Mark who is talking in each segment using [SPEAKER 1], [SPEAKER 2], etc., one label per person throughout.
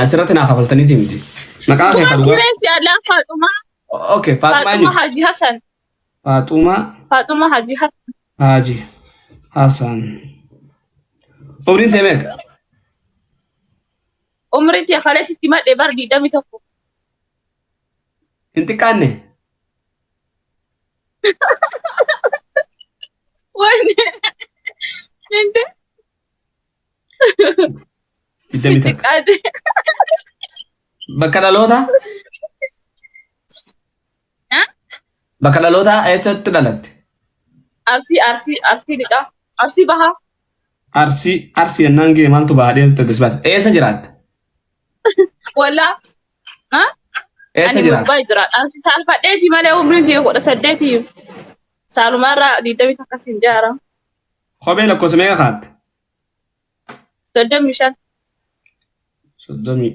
[SPEAKER 1] Asirratti naa kafaltaniiti miti. Maqaa kee
[SPEAKER 2] Kuma
[SPEAKER 1] kan dhugaa.
[SPEAKER 2] sireessi alaa Faaxumaa
[SPEAKER 1] Okay, Faaxumaa
[SPEAKER 2] Faaxumaa
[SPEAKER 1] eenyuti?
[SPEAKER 2] Haji Hasan
[SPEAKER 1] Faaxumaa
[SPEAKER 2] Faaxumaa Haji Hasan
[SPEAKER 1] Haji Hasan. Umriin tee meeqa?
[SPEAKER 2] Umriin tiyya kalee sitti madhe bar 21.
[SPEAKER 1] Hin xiqqaanne?
[SPEAKER 2] Wayne. Ninde.
[SPEAKER 1] 21.
[SPEAKER 2] Xiqqaate.
[SPEAKER 1] Bakka dhalootaa?
[SPEAKER 2] Ha?
[SPEAKER 1] Bakka dhalootaa eessatti dhalatte?
[SPEAKER 2] Arsii Arsii Arsii lixaa. Arsii bahaa.
[SPEAKER 1] Arsii Arsii jennaan gee maaltu bahaa deemte tasbaas. Eessa jiraatte?
[SPEAKER 2] Wallaa. Ha?
[SPEAKER 1] Eessa
[SPEAKER 2] Ani
[SPEAKER 1] jiraatte?
[SPEAKER 2] Mumbai jiraadha. Ansi saalfadheeti malee umriin tiyya 18. Saalumaarraa 20 siin jaara.
[SPEAKER 1] Kophee lakkoofsa meeqa kaatte?
[SPEAKER 2] 35.
[SPEAKER 1] Soddomii.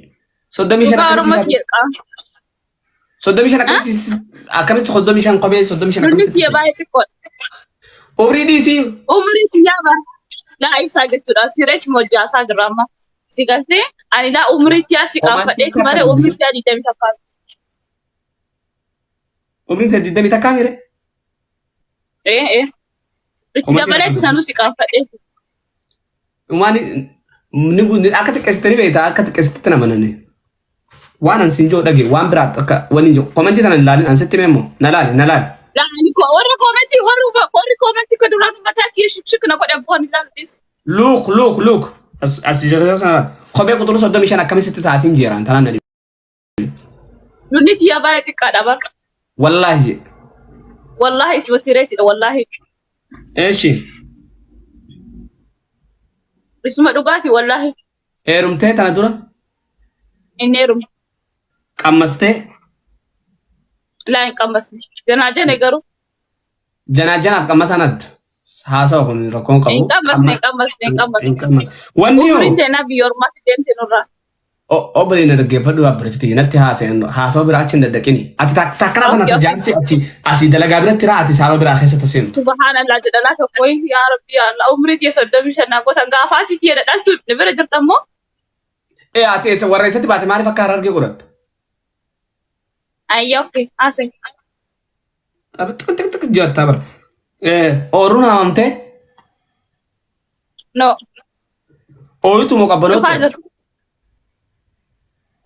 [SPEAKER 1] 35
[SPEAKER 2] Dhugaa
[SPEAKER 1] akkamitti
[SPEAKER 2] Oromoo
[SPEAKER 1] si
[SPEAKER 2] tiyya qaama.
[SPEAKER 1] 35 akkamitti akkamitti 35 kophee 35
[SPEAKER 2] Lulli
[SPEAKER 1] akkamitti
[SPEAKER 2] tiyya
[SPEAKER 1] si
[SPEAKER 2] baay'ee xiqqoodha.
[SPEAKER 1] Umrii dhiisii.
[SPEAKER 2] Umrii tiyyaa bara. Laa ibsaa jechuudha. Sirees hojjaasaa jirra amma. Si galtee ani laa umrii tiyyaa si
[SPEAKER 1] Homaan
[SPEAKER 2] qaanfadheeti
[SPEAKER 1] takka
[SPEAKER 2] malee umrii
[SPEAKER 1] dubbisi.
[SPEAKER 2] tiyyaa 21.
[SPEAKER 1] Umriin tee 21 mire?
[SPEAKER 2] Ee ee. Itti
[SPEAKER 1] Komantii takka
[SPEAKER 2] dabaleetti
[SPEAKER 1] dubbisi.
[SPEAKER 2] sanuu si qaanfadheeti.
[SPEAKER 1] Waan ni akka xiqqeessitanii beektaa akka xiqqeessitetti nama nani. Waan an siin jiru dhage waan biraa akka wani jiru komantii tana hin ilaalin an sitti hime immoo na laali na laali.
[SPEAKER 2] Laa ani ko warra koomentii warri warri koomentii ka duraan mataa kiyya shikshik na godhe bu'an ilaalu dhiisu.
[SPEAKER 1] Luuk luuk luuk as as jira sana laali. Kophee quxurii 35 akkamitti sitti taatiin jeeraan tanaan na dhibe.
[SPEAKER 2] Lulli tiyya baay'ee xiqqaadha bar.
[SPEAKER 1] Wallaahi jedhe.
[SPEAKER 2] Wallaahi isuma sireesidha wallaahi.
[SPEAKER 1] Eeshi
[SPEAKER 2] Isuma dhugaati wallaahi.
[SPEAKER 1] heerumtee tana dura
[SPEAKER 2] Inni heerumte.
[SPEAKER 1] qammastee
[SPEAKER 2] Laa hin qammasne. Janaa jane garuu.
[SPEAKER 1] Janaa janaaf qammasaan adda. Haasawa kun rakkoon qabu.
[SPEAKER 2] Hin qammasne hin qammasne hin qammasne.
[SPEAKER 1] Hin qammasne. Wanni hoo
[SPEAKER 2] Umriin teenaa biyya ormaatti deemte nurraa.
[SPEAKER 1] Obboleen na dhaggeeffadhu abbiretti natti haasa'in haasawa biraa achi hin daddaqini. Ati takkana tana
[SPEAKER 2] Okay, okay.
[SPEAKER 1] jaarsi achi asii dalagaa biratti raa ati saala biraa keessa seentu.
[SPEAKER 2] Subhaanallah jedhalaa tokko yaa Rabbi yaa Allah umrii tiyya 35 naa gootan gaafaati tiyya dhadhaltu ni bira jirta immoo
[SPEAKER 1] Ee ati eessa warra eessatti baate maaliif akka harargee godhatta?
[SPEAKER 2] ayya okay haasa'e.
[SPEAKER 1] Xiq xiq xiq jettaa bara. Ooruun haamamtee
[SPEAKER 2] No
[SPEAKER 1] ooyitu moo
[SPEAKER 2] dhufaa
[SPEAKER 1] qabbanootte?
[SPEAKER 2] jirtu.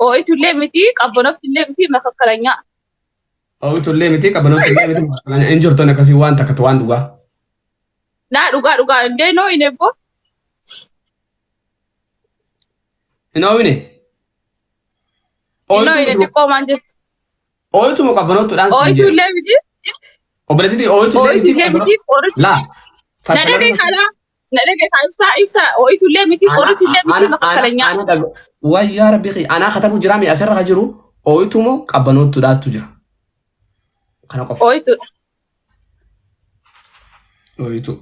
[SPEAKER 2] Ooyitu illee miti qabbanofti illee miti makakkalanyaa.
[SPEAKER 1] Ooyitu illee miti qabbanootti illee miti hin jirtu akkasii waan takka waan dhugaa.
[SPEAKER 2] Naa dhugaa dhugaa indee noo hin ebboo.
[SPEAKER 1] Hin ooyine.
[SPEAKER 2] Hin ooyine xiqqoo maan jirtu.
[SPEAKER 1] Ooyitu moo qabbanoottudhaan siin
[SPEAKER 2] Ooyitu
[SPEAKER 1] jedhe.
[SPEAKER 2] illee miti.
[SPEAKER 1] Obboleettiitii ooyitu illee
[SPEAKER 2] Ooyitu
[SPEAKER 1] miti
[SPEAKER 2] illee miti. Qorichi.
[SPEAKER 1] Laa.
[SPEAKER 2] Na dhagee kalaa. Na dhagee kaa ibsaa ibsaa. Ooyitu illee miti. Qorichi illee miti makakkalanyaa.
[SPEAKER 1] Wayyaa rabbii kiyya anaa katabu jiraa mi asirra ka jiru ooyitu moo qabbanoottudhaattu jira. Kana qofa.
[SPEAKER 2] Ooyitu.
[SPEAKER 1] Ooyitu.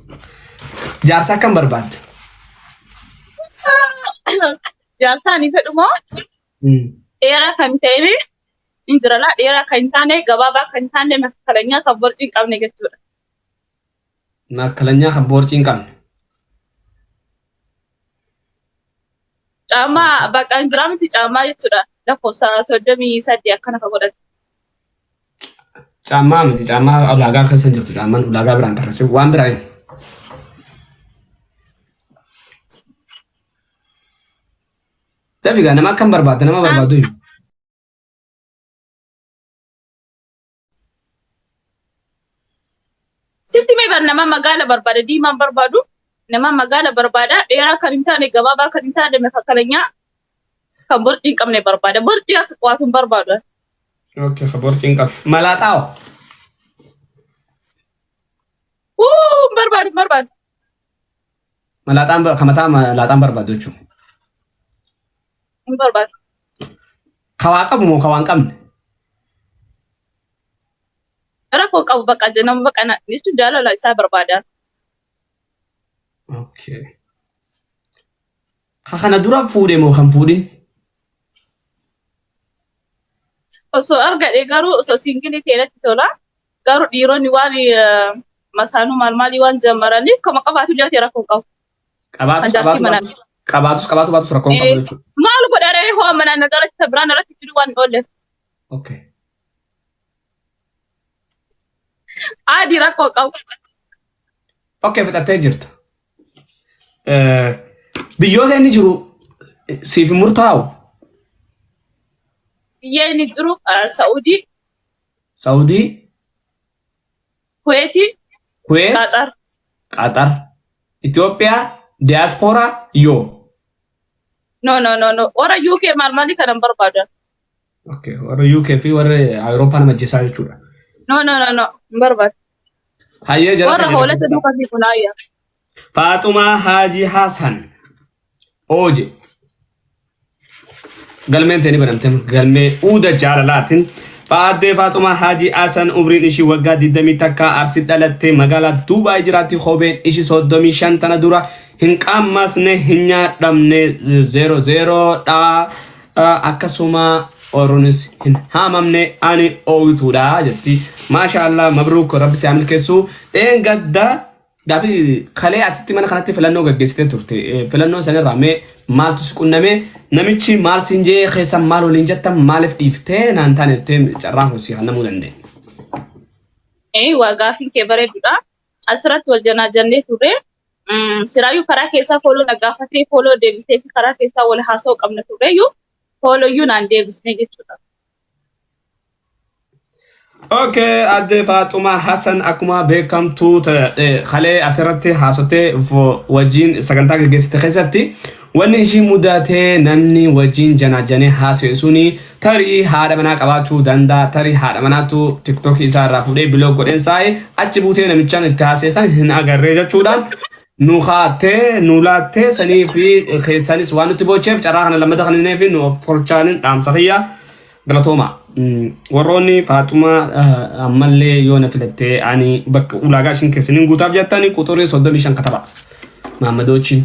[SPEAKER 1] Jaarsa akkam barbaadda?
[SPEAKER 2] Jaarsaa ni fedhu moo dheeraa kan ta'e hin jira laa dheeraa kan hin taane gabaabaa kan hin taane makakkalanyaa kan borcii hin qabne jechuudha.
[SPEAKER 1] Makkalanyaa kan boorcii hin qabne.
[SPEAKER 2] Caammaa bakka hin jiraa miti caammaa jechuudha. Lakkoofsa 38 akkana kan godhate.
[SPEAKER 1] Caammaa miti caammaa ulaagaa keessa hin jirtu caammaan ulaagaa biraan tarreesse waan biraa hin. Dafigaa nama akkam barbaadda nama barbaadu himu.
[SPEAKER 2] Sitti mee bar nama magaala barbaada diimaan barbaadu nama magaala barbaada dheeraa kan hin taane gabaabaa kan hin taane makakkalanyaa kan borcii hin qabne barbaada borcii akka qo'atu hin barbaadu.
[SPEAKER 1] Okay, ka borcii hin qabne. Malaaxaawo.
[SPEAKER 2] Wuu hin barbaadu hin barbaadu.
[SPEAKER 1] Malaaxaan ka mataa malaaxaan barbaadu jechuudha.
[SPEAKER 2] Hin barbaadu.
[SPEAKER 1] Ka waa qabu moo ka waa hin qabne?
[SPEAKER 2] Rakkoo qabu bakka nama bakka na jechuun jaalala isaa barbaada.
[SPEAKER 1] Okay. Ka kana dura fuudhe moo kan fuudhin?
[SPEAKER 2] Osoo argadhe garuu osoo siingilii ta'e natti tola. Garuu dhiironni waan masaanuu maal maalii waan jammaraniif kama qabaatu illee rakkoo hin qabu.
[SPEAKER 1] Qabaatus
[SPEAKER 2] Kan jaartii
[SPEAKER 1] qabaatu
[SPEAKER 2] manaa.
[SPEAKER 1] baatus Qabaatus qabaatu baatus rakkoon qabu jechuudha.
[SPEAKER 2] Maal godharee hoo manaan nagara isa biraan irratti fiduu waan oolle.
[SPEAKER 1] Okay.
[SPEAKER 2] Adii rakkoo qabu.
[SPEAKER 1] Okay, fixattee jirta. Biyyoota inni jiru siif hin murtaa'u.
[SPEAKER 2] Biyya inni jiru Saa'udii,
[SPEAKER 1] Saudii,
[SPEAKER 2] Kuweetii,
[SPEAKER 1] Kuweet,
[SPEAKER 2] Qaxar.
[SPEAKER 1] Qaxar, Itoophiyaa, Diyaaspooraa yoo.
[SPEAKER 2] No, no, no, no. Warra UK maal maalii kana hin barbaadan.
[SPEAKER 1] Okay, warra UK fi warra Awurooppaa nama ajjeesaa jechuudha.
[SPEAKER 2] No, no, no, no. Hin barbaadu.
[SPEAKER 1] Hayyee jara
[SPEAKER 2] Warra
[SPEAKER 1] keenya
[SPEAKER 2] hoolata
[SPEAKER 1] dhaggeeffadhaa.
[SPEAKER 2] duukaa fi kunaayya.
[SPEAKER 1] Faaxumaa Haajii Hasan Ooje. Galmeen teeni banamte galmee uuda jaalalaatiin. Faaddee Faaxumaa Haajii Hasan umriin ishii waggaa 21 Arsii dhalattee magaalaa Duubaay jiraatti. Kopheen ishii 35 tana dura hin qaammasne hin nyaadhamne 00 dha. Akkasuma ooruunis hin haamamne, ani oowwituudha jetti. Maasha Allah, mabruuk, rabbi si haa milkeessu. Dheengadda gaafi kalee asitti mana kanatti filannoo gaggeessitee turte. Filannoo sanirraa mee maaltu si qunname? Namichi maal siin jee? Keessan maal waliin jettan? Maaliif dhiiftee naan taane jettee carraan kun si kennamuu danda'e?
[SPEAKER 2] Waa gaafiin kee bareedudha. Asirratti wal janaa jannee turre. Siraayyuu karaa keessaa follow na gaafatee, follow deebisee fi karaa keessaa wal haasa'uu qabna turreeyyuu follow naan deebisnee jechuudha.
[SPEAKER 1] Okay, Aadde Faaxumaa Hassan akkuma beekamtu kalee asirratti haasotee wajjin sagantaa gaggeessite keessatti wanni ishii mudatee namni wajjin janaajanee haasa'e suni tarii haadha manaa qabaachuu danda'a. Tarii haadha manaatu TikTokii isaa irraa fuudhee block godheen saa'e achi buutee namichaan itti haasa'e san hin agarree jechuudhaan nu kaattee nu laattee sanii fi keessanis waan nutti boocheef carraa kana lammata kan fi nu of kolchaanin dhaamsa kiyya galatooma. Warroonni Faaxumaa ammallee yoo na filattee ani bakka ulaagaa ishiin keessaniin guutaaf jettanii quxurii 35 kataba. Maammadoochiin.